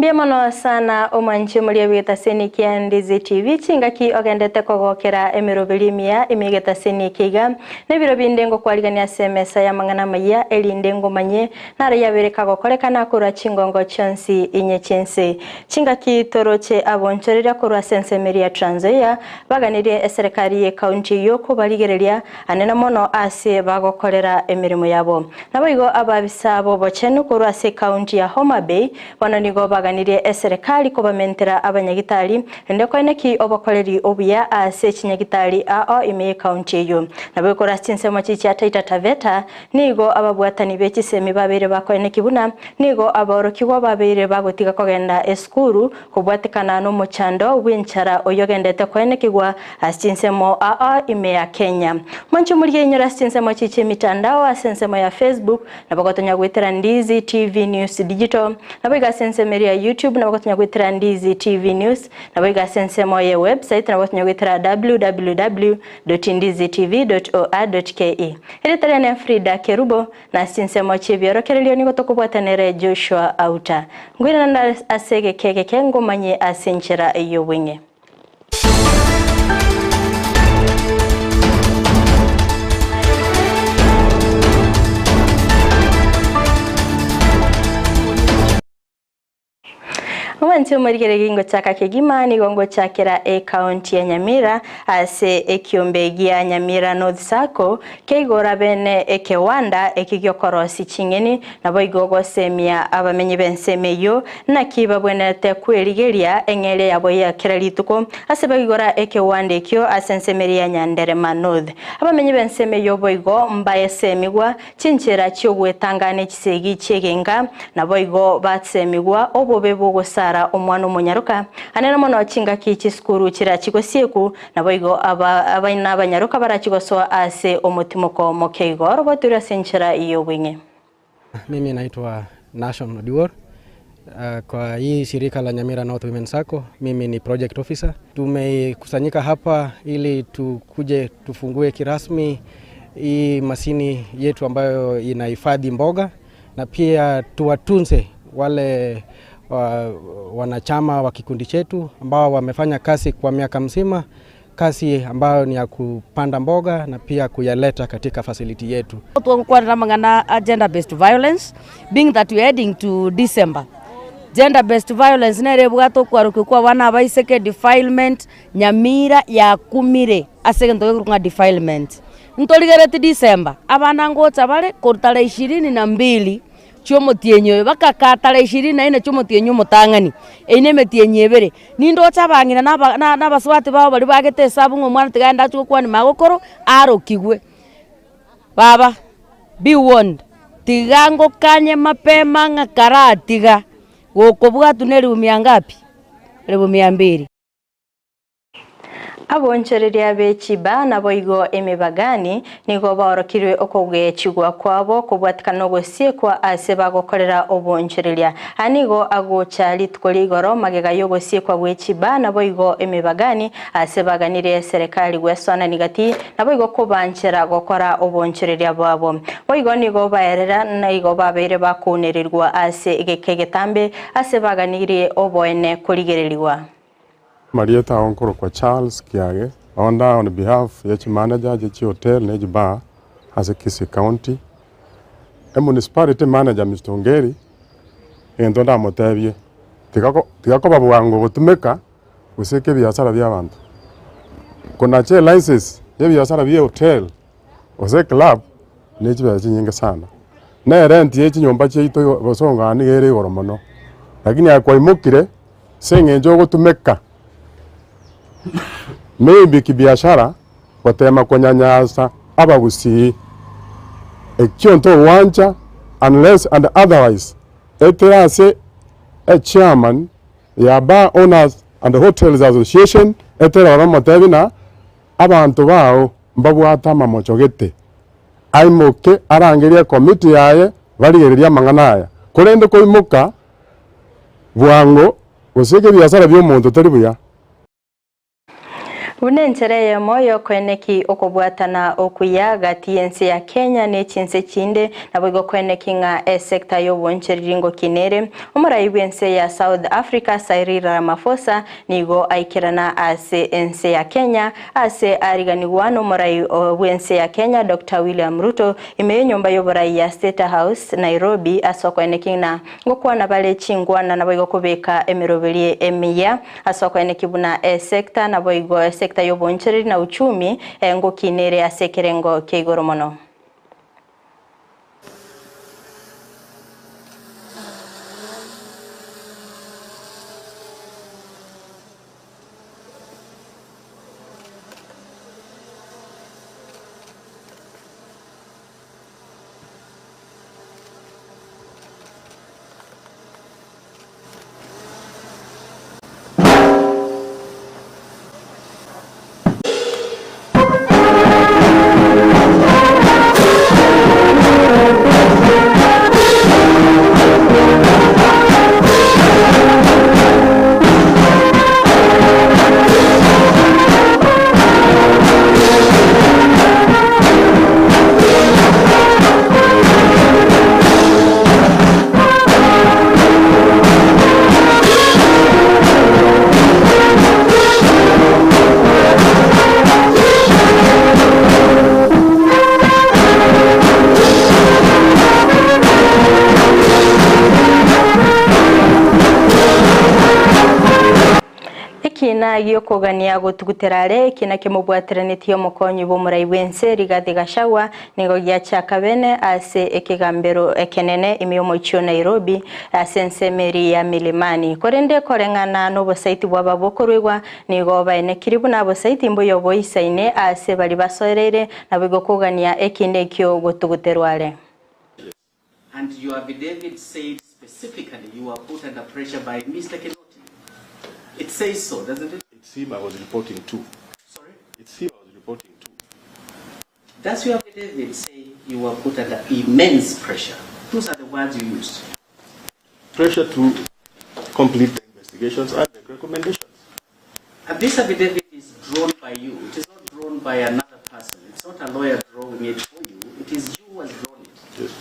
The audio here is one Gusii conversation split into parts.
Mbuya mono sana omwanchi omoria bw'egetaseni kia Ndizi TV, chingaki ogendete kogokera emeroberi emiya ime egetaseni eke iga, na ebiro binde ngokwarigania ase emesa y'amang'ana amayia, erinde ngomanye naro yabeire kagokorekana korwa chingongo chionsi inye chi'ense. Chingaki toroche abonchoreria korwa ase ensemo eria ya Trans Nzoia, baganirie eserekari y'ecounty eyio kobarigereria anene mono ase bagokorera emeremo yabo. Naboigo ababisa b'obochenu korwa ase ecounty ya Homa Bay bono nigo baganirie eserekari kobamentera abanyagitari rende koeneki obokoreri obuya ase chinyagitari ao ime y'ecounty eyio. Naboigo korwa ase chinsemo chichia Taita Taveta nigo ababwatani be chisemi babeire bakoeneki buna nigo abaorokigwa babeire bagotiga kogenda esukuru Kobwatekana nomochando bw'enchara oyogendete koenekigwa ase chinsemo aa ime ya Kenya. Mwanche morigie inyore ase chinsemo echi chi'emitandao ase ensemo ya Facebook nabo gotonya goetera Ndizi TV News Digital, nabo iga ase ensemo eria ya YouTube nabo gotonya goetera Ndizi TV News, nabo iga ase ensemo ye website nabo gotonya goetera www.ndizitv.or.ke. Erieta riane Frida Kerubo, Na ase chinsemo chi'ebiorokererio nigo tokobwatanere Joshua Auta. Ngoirana ase egeka egeke ngomanye ase enchera y'obweng'e. Omwanchi omorigereria ngochaka kegima nigo ngochakera ecounty ya Nyamira ase ekiombe gia Nyamira North Sacco keigora bene ekewanda eki giokorosi ching'eni naboigo gosemia abamenyi b'ensemo eyio naki babwenerete kwerigeria eng'eria yabo ya kera rituko ase baigora ekewanda ekio ase ensemo eria ya Nyanderema North. Abamenyi b'ensemo eyio boigo mbaesemigwa Chinchera chi'ogwetanga ne chisegi chi'egenka, naboigo basemigwa obobe bw'ogosara omwana omonyaroka, anene mono chingaki chisukuru chirachi gosieku, naboigo aba abaina abanyaroka barachi gosoa ase omotimoko moke igo robotirwe ase enchera y'obweng'e. Mimi naitwa Nashon Oduor, kwa hii shirika la Nyamira North Women Sacco, mimi ni project officer. Tumekusanyika hapa ili tukuje tufungue kirasmi hii masini yetu ambayo inahifadhi mboga na pia tuwatunze wale wa, wanachama wa kikundi chetu ambao wamefanya kazi kwa miaka mzima, kazi ambayo ni ya kupanda mboga na pia kuyaleta katika facility yetu. Togokwanera amang'ana a gender based violence being that we are heading to December. Gender based violence nere ebwate okwarokigwa kwa abana abaiseke, defilement, nyamira yakumire ase egento gekorokwa ng'a defilement. Ntorigereti December, abana ngocha bare korwa tarehe ishirini na mbili chi'omotienyi oyo mpaka tarehe ishirini na ine chi'omotienyi omotang'ani, eyio na emetienyi ebere. Nindoche abang'ina na aba na abasubati babo baria bagete esabu ng'a omwana tiga aende achie gokwania magokoro, arokigwe. Baba, be warned, tiga ngokanye mapema ng'a karatiga, gokobwatwa na elifu mia ngapi? Elifu mia mbili. Abonchoreria be chiba naboigo emebagani nigo baorokirwe okogechigwa kwabo kobwatikana nogosiekwa ase bagokorera obonchoreria. Aya nigo agocha rituko ria igoro magega y'ogosiekwa gwe chiba naboigo emebagani ase baganirie eserekari gwesoanani gati naboigo kobanchera gokora obonchoreria bwabo. Boigo nigo baerera naigo babeire bakounererigwa ase egeka egetambe ase baganirie oboene korigererigwa. Marieta ao nkorokwa Charles Kiage, onde on behalf ye chimanager chie chihotel ne chibar ase Kisii County. Emunicipality manager Mister Ongeri, egento ndamotebie, tiga ko tiga koba bwango gotumeka gose ebiasara bia abanto. Konacha elicense ya ebiasara bia ehotel gose eclub ne chibesa chinyinge sana. Na erent ye chinyomba chiaito gose onga nigo ere igoro mono, lakini aye kwaimokire. Ase eng'encho ogotumeka maybe kibiashara gotema konyanyasa abagusii, ekio ntogwancha unless and otherwise etere ase echairman ya Bar Owners and Hotels Association etere ore omotebi na abanto bao mbabwate amamocho gete, aimoke arangerie ecommittee yaye barigererie amang'ana aya, korende koimoka. Bwango, gose ekebiasara bi'omonto tari buya. Buna enchera eyemo y'okoeneki okobwatana okuya gati y'ense ya Kenya ne chinse chinde, naboigo koeneki ng'a esecta y'obonchereri ngokina ere. Omorai bw'ense ya South Africa Cyril Ramaphosa nigo aikerana ase ense ya Kenya ase ariganigwa n'omorai bw'ense ya Kenya Doctor William Ruto ime y'enyomba y'oborai ya State House Nairobi ase okoeneki ng'a ngokwana bare chingwana naboigo kobeka emeroberio emiya Ase okoeneki buna esecta, naboigo esecta y'obonchereri na uchumi, ngokina ere ase ekerengo kia igoro mono. Ekina gi'okogania gotugutera are, ekina kemobwateranetie omokonyi bw'omorai bw'ense Rigathi Gachagua, nigo giachaka bene ase ekegambero ekenene ime y'omochie o Nairobi ase ensemo eria ya Milimani. Korende koreng'ana nobosaiti bwaba bokoruegwa, nigo baenekiri buna abosaiti mbuya oboisaine ase baria basoereire, naboigo kogania ekina ekio gotuguterwa are. And your affidavit said specifically you were put under pressure by Mr. Kinoti. It says so, doesn't it? It's him I was reporting to. Sorry? It's him I was reporting to. Does your affidavit say you were put under immense pressure? Those are the words you used. Pressure to complete the investigations and make recommendations. And this affidavit is drawn by you. It is not drawn by another person. It's not a lawyer drawing it for you. It is you who has drawn it. Yes.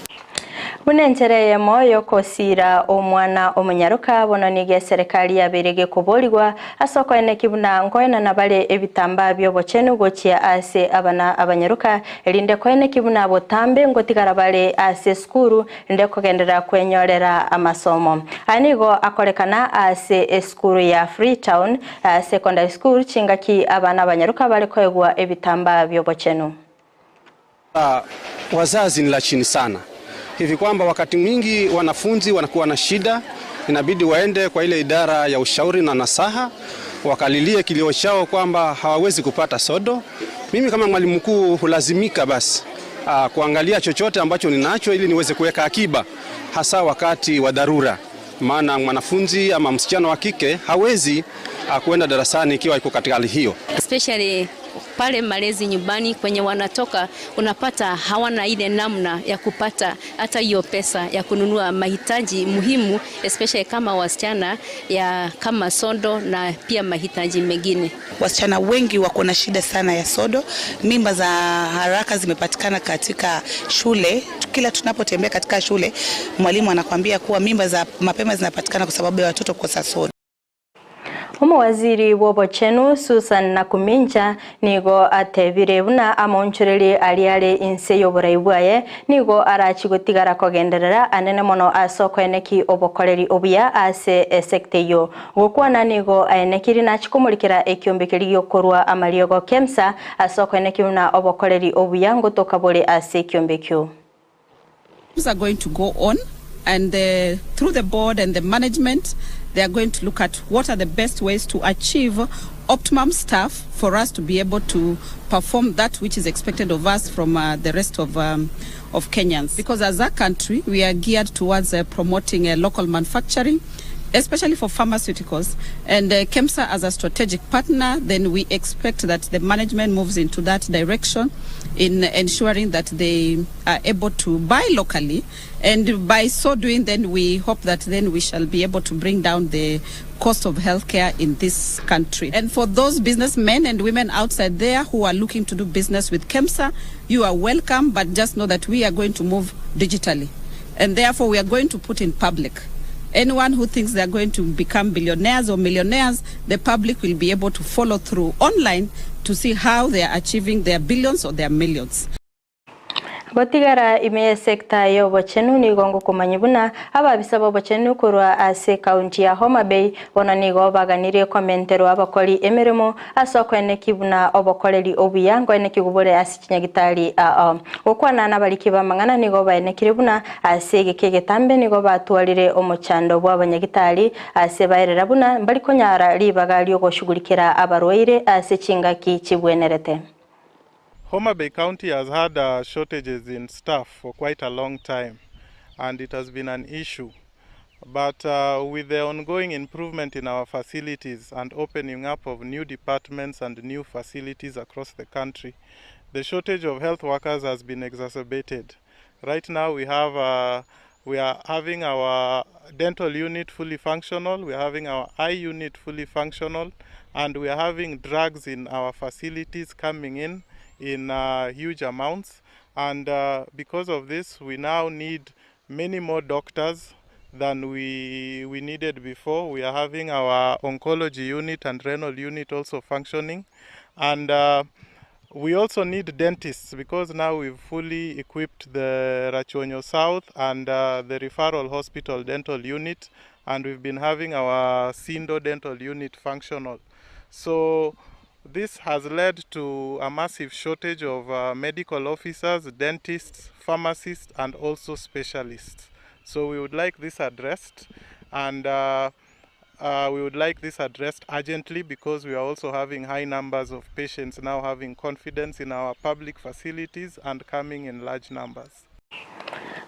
Buna enchera eyemo y'okosiira omwana omonyaroka, bono nigo eserekari yabeire gekoborigwa ase okoeneki buna nkoenana bare ebitambaa bi'obochenu gochia ase abana abanyaroka, erinde koeneki buna botambe ngotigara bare ase esukuru rinde kogenderera kwenyorera amasomo. Aya nigo akorekana ase esukuru ya Freetown Secondary School chingaki abana abanyaroka bare koegwa ebitambaa bi'obochenu. Wazazi ni la chini sana hivi kwamba wakati mwingi wanafunzi wanakuwa na shida, inabidi waende kwa ile idara ya ushauri na nasaha wakalilie kilio chao kwamba hawawezi kupata sodo. Mimi kama mwalimu mkuu hulazimika basi kuangalia chochote ambacho ninacho ili niweze kuweka akiba, hasa wakati wa dharura, maana mwanafunzi ama msichana wa kike hawezi kuenda darasani ikiwa iko katika hali hiyo. Especially pale malezi nyumbani kwenye wanatoka, unapata hawana ile namna ya kupata hata hiyo pesa ya kununua mahitaji muhimu, especially kama wasichana ya kama sodo na pia mahitaji mengine. Wasichana wengi wako na shida sana ya sodo. Mimba za haraka zimepatikana katika shule. Kila tunapotembea katika shule, mwalimu anakuambia kuwa mimba za mapema zinapatikana kwa sababu ya watoto kukosa sodo. Omowaziri bw'obochenu Susan Nakumincha nigo atebire buna amaonchoreri aria are inse y'oborai bwaye nigo arachi gotigara kogenderera anene mono ase okoeneki obokoreri obuya ase esekta eyo. Gokwana nigo aenekiri nachi komorikera ekiombe keria giokorwa amariogo KEMSA ase okoeneki buna obokoreri obuya ngotoka bore ase ekiombe ekio. Are going to go on, and through the board and the management, they are going to look at what are the best ways to achieve optimum staff for us to be able to perform that which is expected of us from the rest of Kenyans. Because as a country, we are geared towards promoting local manufacturing, especially for pharmaceuticals. And KEMSA as a strategic partner, then we expect that the management moves into that direction. in ensuring that they are able to buy locally and by so doing then we hope that then we shall be able to bring down the cost of healthcare in this country. And for those businessmen and women outside there who are looking to do business with KEMSA, you are welcome, but just know that we are going to move digitally. And therefore we are going to put in public. Anyone who thinks they are going to become billionaires or millionaires, the public will be able to follow through online to see how they are achieving their billions or their millions. Gotigara ime y'esecta y'obochenu nigo ngokomanyia buna ababisa b'obochenu korwa ase ekaunti ya Homa Bay bono nigo baganirie komenterwa abakori emeremo ase okoeneki buna obokoreri obuya nkoenekigwa bore ase chinyagitari ao. Gokwana nabariki b'amang'ana nigo baenekire buna ase egeka egetambe nigo batwarire omochando bw'abanyagitari ase baerera buna mbari konyara ribaga riogoshugurikera abarwaire ase chingaki chibwenerete. Homa Bay County has had uh, shortages in staff for quite a long time and it has been an issue. But uh, with the ongoing improvement in our facilities and opening up of new departments and new facilities across the country, the shortage of health workers has been exacerbated. Right now we have uh, we are having our dental unit fully functional, we are having our eye unit fully functional, and we are having drugs in our facilities coming in in uh, huge amounts. And uh, because of this, we now need many more doctors than we, we needed before. We are having our oncology unit and renal unit also functioning. And uh, we also need dentists because now we've fully equipped the Rachuonyo South and uh, the referral hospital dental unit, and we've been having our Sindo dental unit functional. So this has led to a massive shortage of uh, medical officers, dentists, pharmacists, and also specialists. So we would like this addressed, and uh, uh, we would like this addressed urgently because we are also having high numbers of patients now having confidence in our public facilities and coming in large numbers.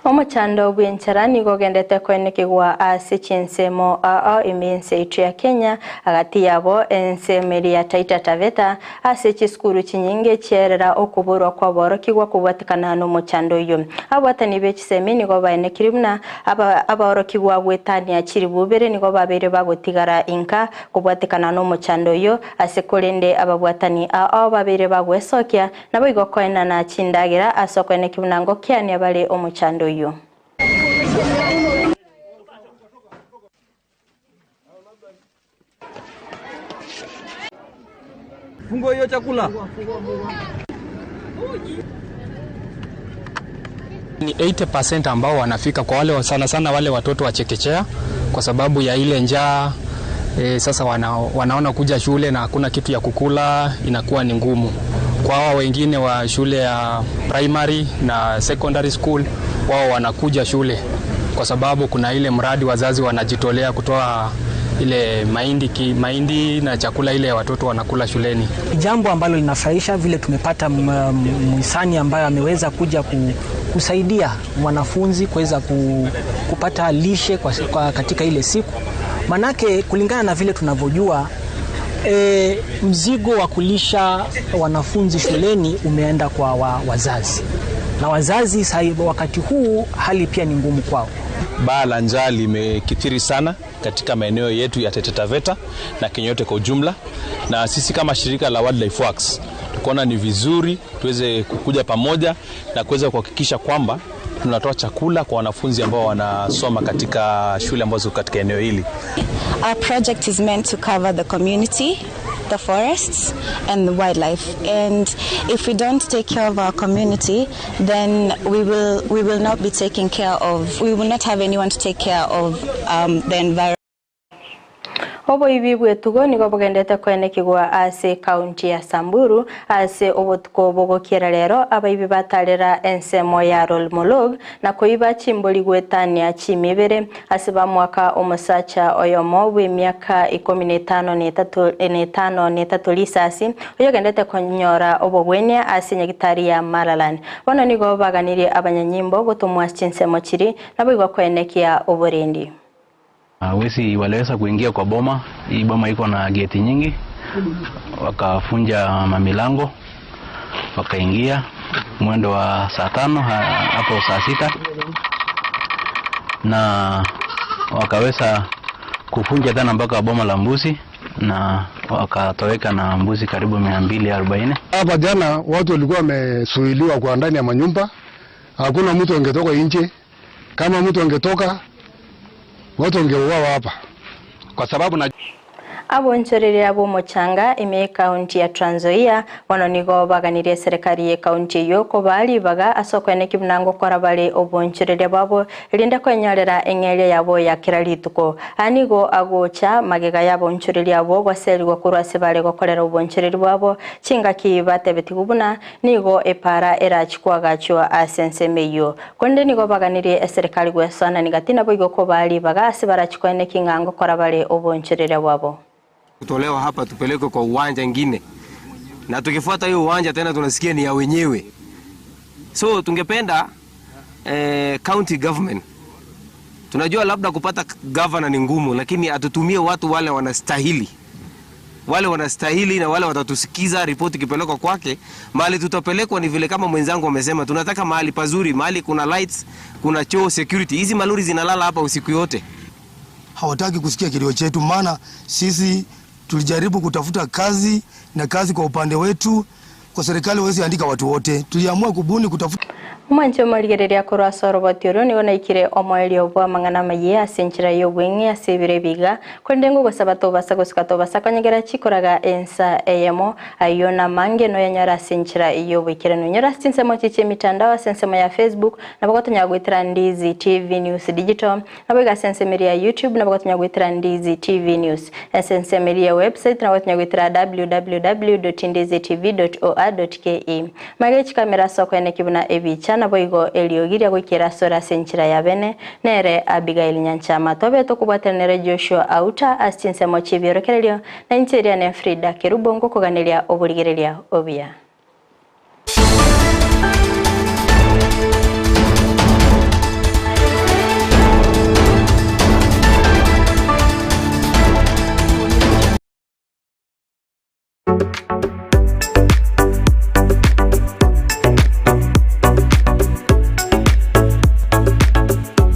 Omochando bw'enchara nigo ogendete koenekigwa ase chinsemo ao ime ense yaito ya Kenya agati yabo ensemo eria ya Taita Taveta ase chisukuru chinyinge chiaerera okoborwa kw'aborokigwa kobwatekana n'omochando oyio. Abwatani be chisemi nigo baenekire buna abaorokigwa gwetania chiribu ibere nigo babeire bagotigara inka kobwatekana n'omochando oyio ase korende ababwatani ao babeire bagwesokia naboigo koenana chindagera ase okoeneki buna ngokiania bare omochando oyio. Fungua hiyo chakula. Ni 80% ambao wanafika kwa wale sana sana wale watoto wa chekechea kwa sababu ya ile njaa e, sasa wana, wanaona kuja shule na hakuna kitu ya kukula inakuwa ni ngumu. Kwa hawa wengine wa shule ya primary na secondary school wao wanakuja shule kwa sababu kuna ile mradi wazazi wanajitolea kutoa ile mahindi, ki, mahindi na chakula ile watoto wanakula shuleni. Jambo ambalo linafurahisha vile tumepata mhisani ambaye ameweza kuja kusaidia mwanafunzi kuweza kupata lishe kwa, kwa katika ile siku, manake kulingana na vile tunavyojua e, mzigo wa kulisha wanafunzi shuleni umeenda kwa wa, wazazi na wazazi sahi, wakati huu hali pia ni ngumu kwao. Baa la njaa limekithiri sana katika maeneo yetu ya Taita Taveta na Kenya yote kwa ujumla, na sisi kama shirika la Wildlife Works tukaona ni vizuri tuweze kukuja pamoja na kuweza kuhakikisha kwamba tunatoa chakula kwa wanafunzi ambao wanasoma katika shule ambazo katika eneo hili. Our project is meant to cover the community, the forests and the wildlife. And if we don't take care of our community, then we will, we will not be taking care of, we will not have anyone to take care of um, the environment. Oboibi bw'etugo nigo bogendete koenekigwa ase ekaunti ya Samburu ase obotuko bogokiera rero abaibi batarera ensemo ya Lolmolog na koiba chimbori gwetania chimibere ase bamwaka omosacha oyomo bw'emiaka ikomi na etano na etato na etano na etato risasi oyogendete konyora obogwenia ase nyagitari ya Maralal. Bono nigo baganirie abanyanyimbo gotomwa chinsemo chiri naboigo koenekia oborendi. Wezi waliweza kuingia kwa boma. Hii boma iko na geti nyingi, wakafunja mamilango. Wakaingia mwendo wa saa tano hapo saa sita na wakaweza kuvunja tena mpaka boma la mbuzi na wakatoweka na mbuzi karibu 240. Hapa jana watu walikuwa wamezuiliwa kwa ndani ya manyumba, hakuna mtu angetoka nje. Kama mtu angetoka, watu wangeuawa hapa, kwa sababu na Abonchoreria b'omochanga ime ekaunti ya Trans Nzoia bono nigo baganirie eserekari ye ekaunti eyio kobaa ribaga ase okoeneki buna ngokora bare obonchoreria bwabo erinde kwenyorera eng'eria yabo ya kera rituko. Aya nigo agocha magega ya abonchoreria abwo goserigwa korwa ase bare gokorera obonchoreri bwabo chingaki batebetigwe buna nigo epara erachi koagachwa ase ensemo eyio. Korende nigo baganirie eserekari gwesoanani gati naboigo kobaa ribaga ase barachi koeneki ng'a ngokora bare obonchoreria bwabo. Kutolewa hapa tupelekwe kwa uwanja ingine, na tukifuata hiyo uwanja tena tunasikia ni ya wenyewe. So tungependa county government, tunajua labda kupata governor ni ngumu, lakini atutumie watu wale wanastahili, wale wanastahili na wale watatusikiza. Ripoti ikipelekwa kwake, mahali tutapelekwa ni vile kama mwenzangu amesema, tunataka mahali pazuri, mahali kuna lights, kuna choo, security. Hizi malori zinalala hapa usiku yote. Hawataki kusikia kilio chetu, maana sisi tulijaribu kutafuta kazi na kazi kwa upande wetu, kwa serikali hawezi andika watu wote. Tuliamua kubuni kutafuta Omwanche omorigereria korwa ase oroboti oro nigo naikire omoerio bwa amang'ana amayia ase enchera ya obweng'e ase ebiro ebiga, korende ngogosaba tobasa gosuka tobasa konyegera chikoraga ensa eyemo ayio namange noyanyore ase enchera ya oboikeranu. Nyora ase chinsemo chiche emitandao ase ensemo ya Facebook nabo gotonya goetera Ndizi TV News Digital nabo iga ase ensemo eria ya YouTube nabo gotonya goetera Ndizi TV News ase ensemo eria ya website nabo gotonya goetera www.ndizitv.or.ke. Mage chikamera ase okoeneki buna ebicha, naboigo eriogi ria goikera asore ase enchera ya bene, nere Abigail Nyanchama. Tobe tokobwatana nere Joshua Auta ase chinsemo chi'ebiorokererio, na inche eria ne Frida Kerubo ngokoganeria oborigereria obuya.